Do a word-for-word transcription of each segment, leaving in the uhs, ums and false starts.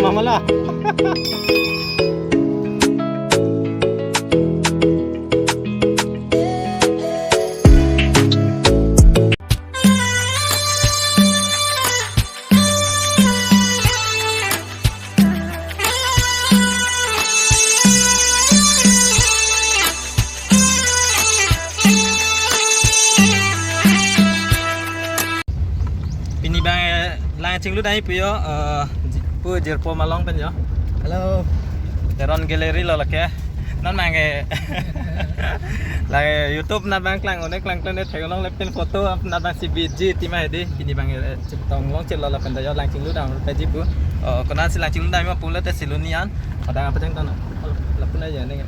Mala. Pini bang, eh, lang chinglu dai pu jo, eh, ji-, pu jirpo malong pen jo. Hello. Teron Gallery lo lake. Non bang ke. Lake YouTube nat bang klang, one klang klang ne theklong le pen photo nat bang si biji tima hedi. Pini bang, eh, chetong long chet lo lapen ta jo lang chinglu dam pe ji pu. Oh, konat si lang chinglu dam ma pu le te Siloni an. Padang apa jang tan. Lapu na ya ne.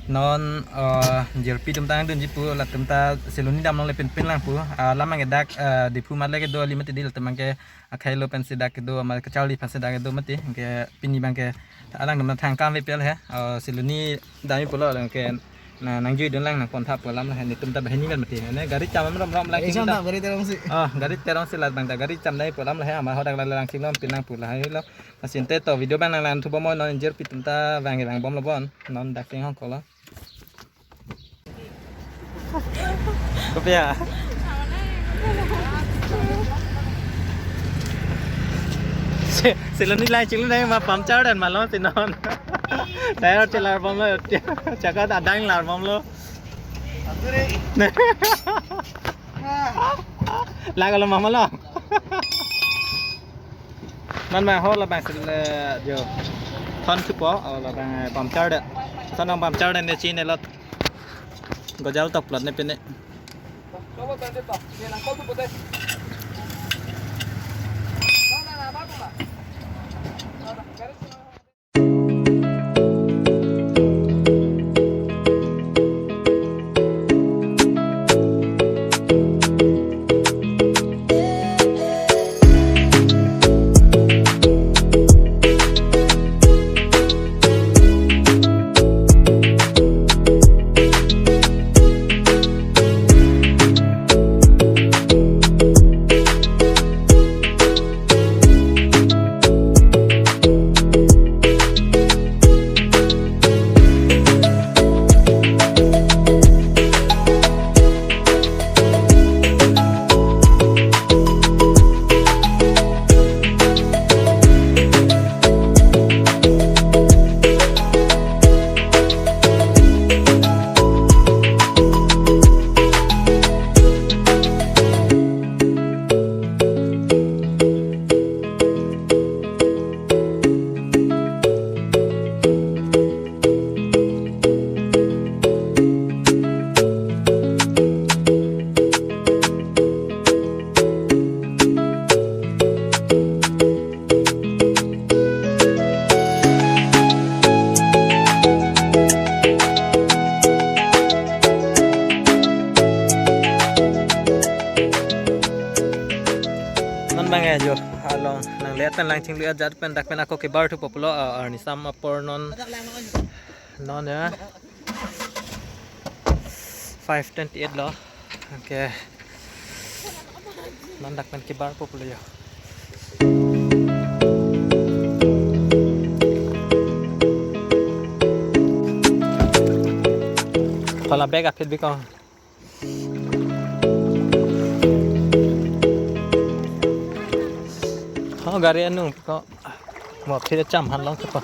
Non, eh, jirpi atum ta dun ji pu, latum ta Siloni dam long le pen pen lang pu. Ah, lam bang ke dak, eh, Diphu mat le kedo alim mati di, latum bang ke akhai lo pen si dak kedo, amat kacharli pen si dak kedo mati. Ke pini bang ke alangtum ta thang kam ve pel he. Eh, Siloni dam ji pu lo, ke na nangjui dun lang nangpon tha pu alam la he, netum ta banghini pen mati. Ne gari cham rom rom lang. Eh, cham ta. Gari terong si. Oh, gari terong si la bang ta gari cham dai pu alam la he, amat hadak la lang chinglu pen lang pu la he lo. Asin te to video bang lang lang thu bom non, jirpi atum ta vang vang bom lo bon. Non dak sing hong kolo. Kopi ya? Si, Siloni lang chinglu dai ma puncture den ma lo si non. Tire chelar bom lo, chaka adang lar bom lo. Lang lo ma ma lo. Non bang ho labang si le jo. Thon thupo, oh, labang, eh, puncture de. Thon nang puncture de ne chinine lot. Gojal tok plot ne pine. Non bang ya jo, along nang lihat pen lang chinglu ajat pen dak pen ako kebar thupo pulo, ah, arni sam apor non, non ya. Five twenty-eight lo. Okay. Non dak pen kebar po pulo jo. Pala bag apit bikong. Oh, gari anu ko. Mo phir cham han long thupo.